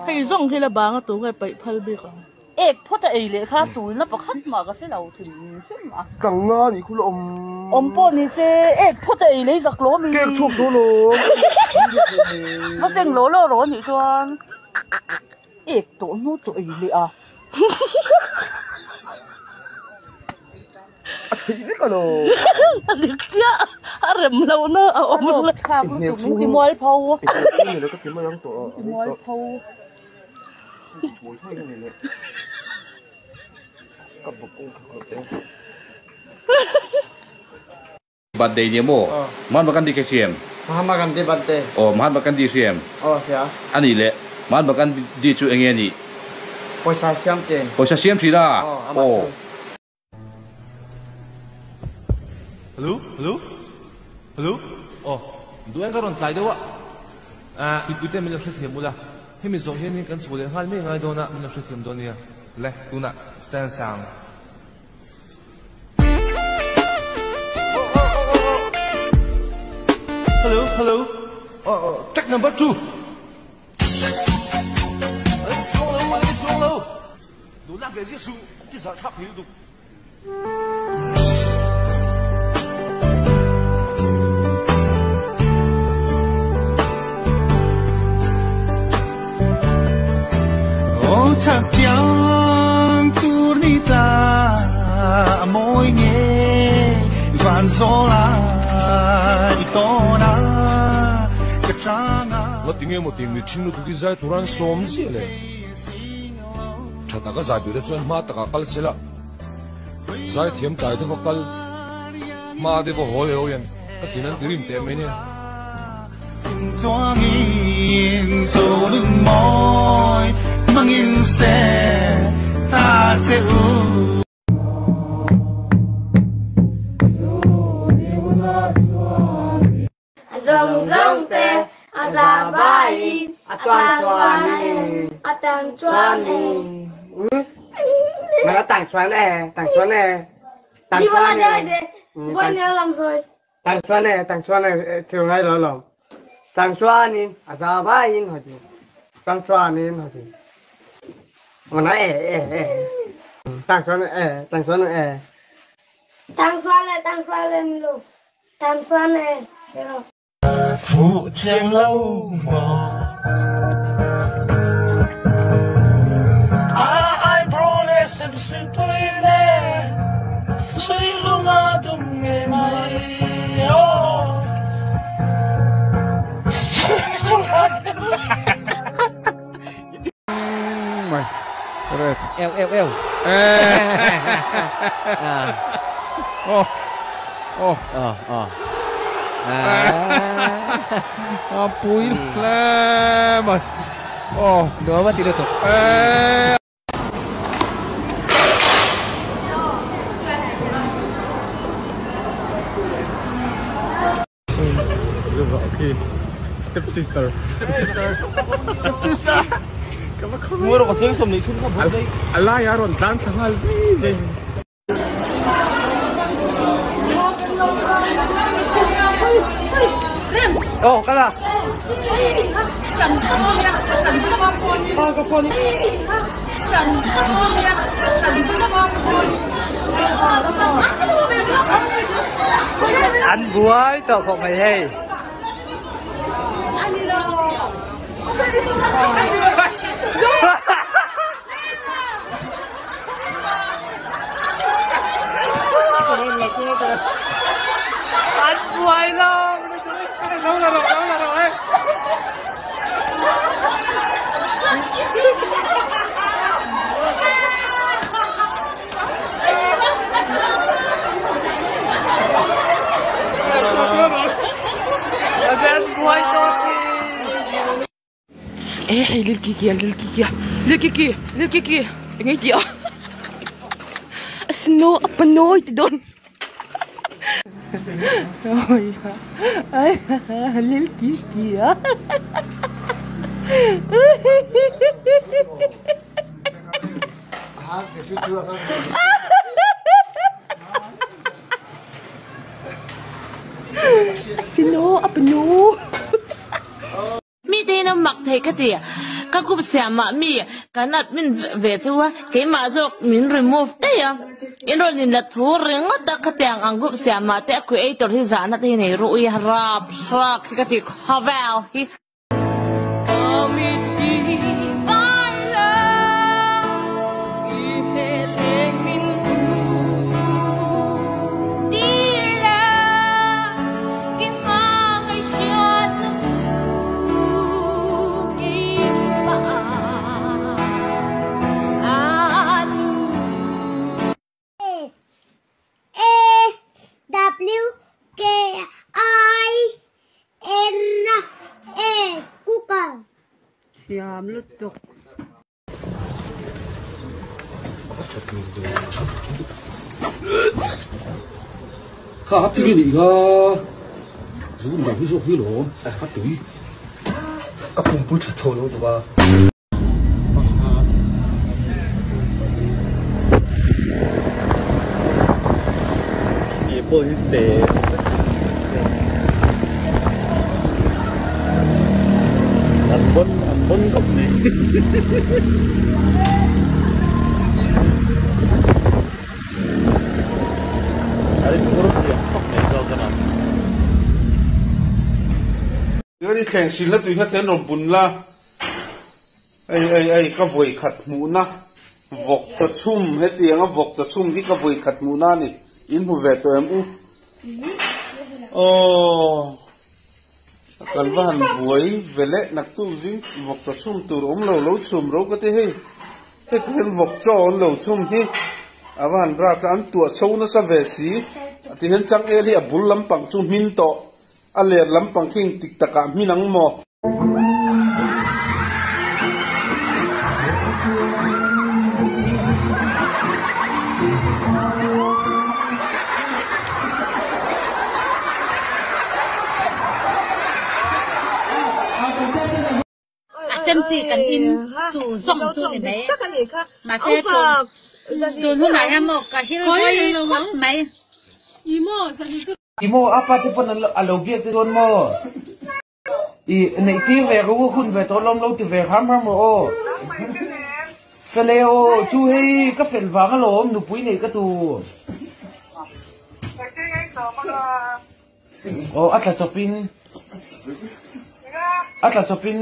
Hei zawng hi la bang a tu nge paih phal bik ang. Ek phawt a ei leh kha tuina pakhat mah ka hre lo hrim hrim a. Tlang a nih khu la awm. Awm pawh ni se ek phawt a ei lei zak lo mi. Kek chhuak dawn lo. Va seng law law rawh anih chuan ek tawh hnu chaw ei leh a. A theih vek alo. A dik chiah a rem loh na a awm lo. Thlak lutuk min ti mual pho. Ka ti mai ang tawh a. Ti mual pho. Ka bawk kawng kha ka teh. Birthday nia maw? Mahatma Gandhi kha hriam? Mahatma Gandhi birthday. Aw, Mahatma Gandhi hriam? Aw, hria. A nih leh, Mahatma Gandhi chu enge a nih? Pawisa siam thin. Pawisa siam thin a? Aw, amah chu. Hello, hello, hello, aw, duh em ka rawn tlai deuh a, ah, mipuite min lo hrethiam ula, hemi zawh hianin kan chhuah leh nghal mai ngai dawn a, min lo hrethiam dawn nia, le, tunah stand sang. Hello, hello, aw, aw, track number 2. Chuang lo, chuang lo. Duh lak ve ziah suh, ti zah thlak thei lutuk. Aw chak tiang tur ni ta mawi nge van zawl ai tawn a ka chang a. Ngati nge maw ting mi thin lutuk i zai tur an sawm ziah le. Tha taka zai duhte chuan hma takah kal se la, zai thiam tlai te va kal, hma te va haw leh ho hian ka thin an ti rim teh mai nia. A zawng zawng te a za vaiin a tang chuan e a tang chuan e. Mà nó tàng xoan e, tàng xoan e. Tàng xoan e. Tàng xoan e, tàng xoan e, thường ngay lo lo. Tàng xoan in, a za vaiin hả chị? Tàng xoan in hả chị? Mà nó e e e. Tàng xoan e, tàng xoan e. Tàng xoan e, tàng xoan e lu. Tang chuan e, hero. Fuh chiang lo maw? A eyebrow leh sam tui le sui lung a dum ngei mai aw. Sui lung a dum Mày. Red. Eo eo eo. Oh. Oh. Ờ ờ. A pui hle mai. Oh. Nuam a ti lutuk. Step sister. Step sister. Mua rawh ka cheng 20 kha bawk daih. A lai a rawn tlan thla nghal zui zui. Aw kal a. An buai tawh khawp mai hei. An buai lo. E hei lil kiki a lil kiki a lil kiki lil kiki eng ei tih a a snow a panawi ti dawn lil kiki a. Sino a panu. Mi te in mak thei ka ti. Ka group siamah mi kan admin ve chu a, keimah zawk min remove daih a. In rawn inla thu ringawt a, khatiang ang group siamah te a creator hi zahna te hi nei rawh u i, rap hrâk hi ka ti khawvel hi. S A W K I N A Cooker. Thiam lutuk. Kha a tui anih kha zu lo hi zawk hi lawm a tui ka pumpui tha tho lo duh a. Pawh hi te an bon an bon khawp mai a in phur thiam khawp mai zawk a Chuan i thleng hrilh na tui kha thian rawn bun la, ei ei ei ka vawi khat hmuhna vawk chaw chhum hetianga vawk chaw chhum hi ka vawi khat hmuhna a ni, in hmu ve tawh em u? Aww kan va han buai ve leh naktuk zing vawk chaw chhum tur awm lo lo chhum ro ka ti hei, heti hian vawk chaw an lo chhum hi a va han rat a, an tuah so nasa ve si, tihian changel hi a bul lampang chu hmin tawh. A ler lampang khi engtik takah hmin ang maw? A sem chi kan in chu zawng chu ni mai. Mahse tun hunah hian maw ka hil huai khawp mai. I maw a pa te pawn a lo biak te chuan maw i neih tir ve ru hun ve tawh lawm lo ti ve hram hram rawh aw. Fele aw chu hei ka fel vang alawm nupui neih ka tur. Aw a tla chawpin a tla chawpin.